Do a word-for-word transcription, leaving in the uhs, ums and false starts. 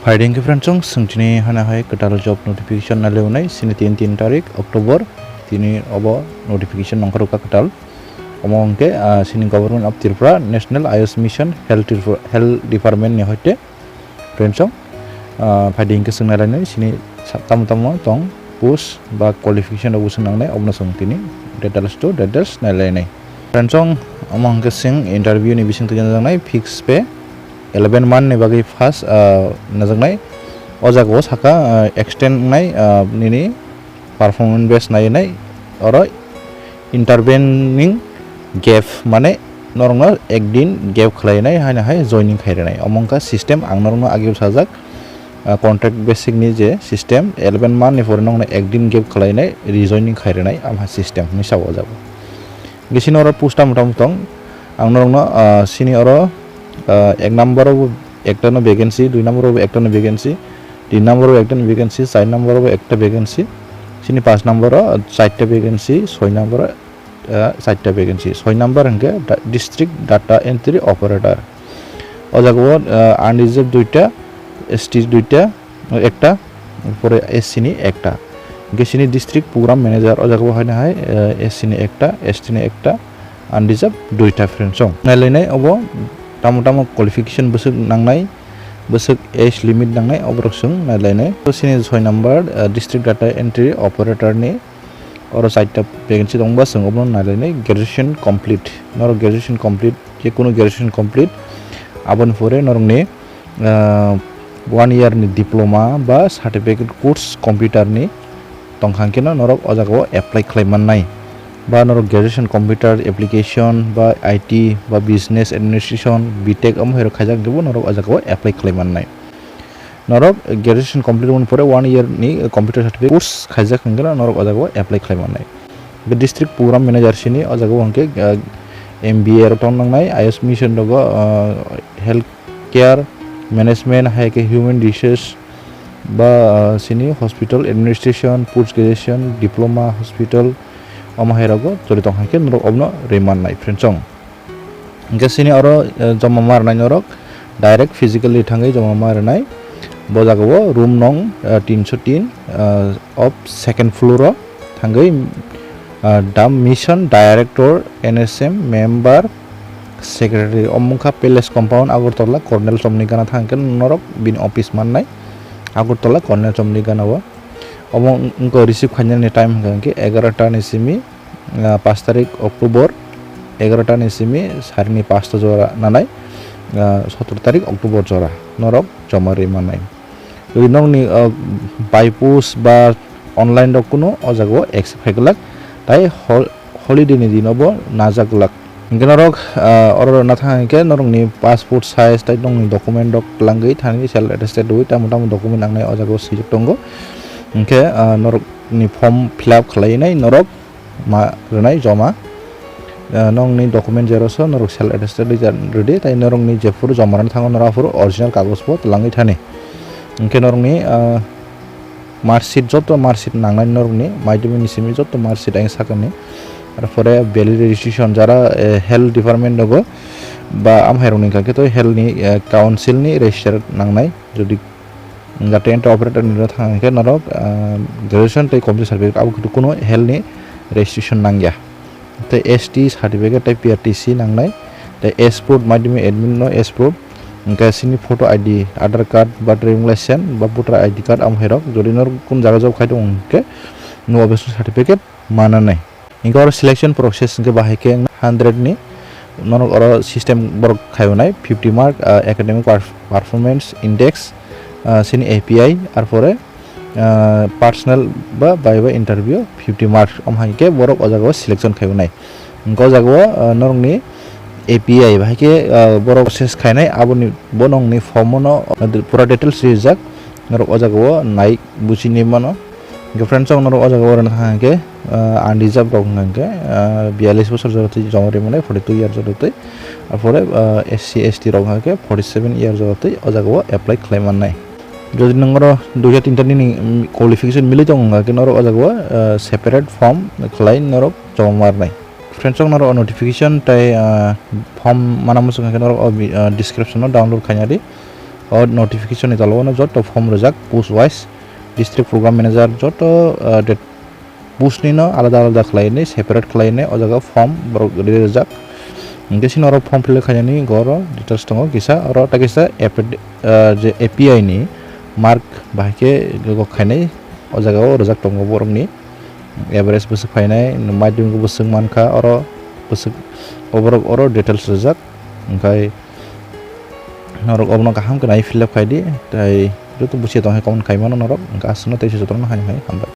Hai ding khe friends, chwng tini hana hai kwtal job notification na lewnai, sini tin, tin tarik October, tini obo notification nongkhorok kha kwtal. Omo hwnkhe, ah, sini Government of Tripura National Ayush Mission Health Tripura, Health Department ni hoite. Friends, ah, phaidi hwnkhe chwng nailainai sini sa-, tamo tamo tong post ba qualification rok bo chwng nangnai, obono chwng tini details to details nailainai. Friends, omo hwnkhe chwng interview ni bising twi najaknai fix pay eleven month ni bagwi first, ah, najaknai. O jaga o saka, ah, extend wngnai, ah, nini performance base nai nai oro intervening gap, mane norokno ek din gap khlainai haino hai joining khai rwnai. Omo wngkha system, ang norokno ageo sajak, ah, contract basic ni je system, eleven month ni pore nokno ek din gap khlainai rejoining khai rwnai, amha system hinwi sao o jaga o. Bisini oro post tamo tamo tong, ang norokno, ah, sini oro, ah, ek number o bo ekta no vacancy, dui number o bo ekta no vacancy, tin number o bo ekta no vacancy, char number o bo ekta vacancy, sini panch number o, ah, charta vacancy, soi number o, ah, charta vacancy. Soi number hwnkhe da-, district data entry operator. O jaga o, ah, unreserved duita, S T duita, ekta, pore S C ni ekta. Hwnkhe sini district program manager, o jaga o haino hai, eh, S C ni ekta, S T ni ekta, unreserved duita, friends, chwng nailainai obo tamo tamo qualification bwswk nangnai, bwswk age limit nangnai, oborok chwng nailainai. To sini soi number, eh, district data entry operator ni oro charta vacancy tongba, chwng obono nailainai, graduation complete, norok graduation complete, je kunu graduation complete, aboni pore norokni, ah, one year ni diploma ba certificate course computer ni tongkha hwnkhe no norok o jaga o apply khlai mannai, ba norok graduation computer application ba I T ba business administration B tech omo hai rok khaijak hwnkhe bo norok o jaga o apply khlai mannai. Norok graduation complete wngmani pore one year ni computer certificate course khaijak hwnkhe no norok o jaga o apply khlai mannai. Hwnkhe district program manager sini o jaga o hwnkhe, ah, M B A rok tong nangnai, Ayush Mission rogo, ah, health care management, hai khe human resource ba, ah, sini hospital administration, post graduation, diploma, hospital, omo hai rogo choli tong hai khe norok obono rwi mannai, friends, chwng. Hwnkhe sini oro, eh, joma ma rwnai norok, direct physically thangwi joma ma rwnai. Bo jaga o room nong, eh, tinso tin, eh, of second floor o thangwi, eh, the mission director, N S M member, secretary, omo wngkha Palace Compound, Agartala, Colonel Chomni gana thang khe norok bini office mannai, Agartala, Colonel Chomni gana o. Omo wng-, wngkha receive khainani time hwnkha hwnkhe egarota ni simi, ah, panch tarik October, egarota ni simi sarini panchta jora nanai, ah, sotoro tarik October jora norok joma rwi mannai. Tei nokni, ah, by post ba online rok kunu o jaga o accept khai glak, tai hol-, holiday ni dino bo najak glak. Hwnkhe norok, ah, oro rwna thang hwnkhe norokni passport size tai nokni document rok twlangwi thani self attested rwui tamo tamo document nangnai o jaga o swijak tongo. Hwnkhe, ah, norokni form fill up khlaiwi nai norok ma rwnai joma. Ah, nokni document xerox o norok self attested rwja-, rwdi, tai norokni jephuru joma rwna thango norok aphuru original kagoj bo twlangwi thani. Hwnkhe norokni, ah, marksheet, joto marksheet nangnai norokni, madhyamik ni simi joto marksheet ang sakani. Arpore valid registration jara, eh, health department rogo ba amhairokni hwnkha khe to health ni, eh, council ni register nangnai. Jodi gate entry operator ni thang khe norok, ah, graduation tei community certificate abo kuno health ni registration nangya. Tei S T certificate tei P R T C nangnai. Tei S proof, madhyamik admit no S proof. Hwnkhe sini photo I D, Aadhaar card ba driving license ba voter I D card amhairok. Jodi norok kun jaga job khai tongo hwnkhe no obviously certificate mananai. Hwnkhe oro selection process hwnkhe bahai khe hundred ni norok oro system borok khai wnai fifty mark, ah, academic per-, performance index, ah, sini A P I, arpore, ah, personal ba bai ba interview fifty marks, omo hai khe borok o jaga o selection khai wnai. Hwnkhe o jaga o, ah, norokni A P I bahai khe, ah, borok process khainai, aboni bo nongni form o no, ah, pura details rijak, norok o jaga o nai buchini mano. Hwnkhe friends, chwng norok o jaga o rwna thang khe, ah, unreserved rok hwnkha khe, ah, biyalish bosor jora twi joma rimani, forty two year jora twi, arpore, ah, S C S T rok hwnkha khe forty seven year jora twi o jaga o apply khlai mannai. Jodi nang oro duita tinta nini, mm, qualification mili tongo hwnkha khe norok o jaga o, ah, separate form khlai norok joma marnai. Friends, chwng norok o notification tei, ah, form mana muchung hwnkha khe norok o bi-, ah, description o download khaina di. O notification ni tola o no joto form rijak post wise, district program manager joto, ah, det-, post ni no alada alada khlai nai, separate khlai nai o jaga form borok rijak. Hingke sini oro form fill up khainani goro details tongo kisa, oro ta kisa affid-, ah, je A P I ni mark bahai khe gok khainai o jaga o rijak tongo borok ni average bwswk phainai, madhyamik bwswk mankha oro bwswk, o borok oro details rijak. Hingkhai norok obono kaham khe nai fill up khai di, tei joto busia tong hai comment khai mano norok, hingkhe aswkno tei se jotono hai hai hambai.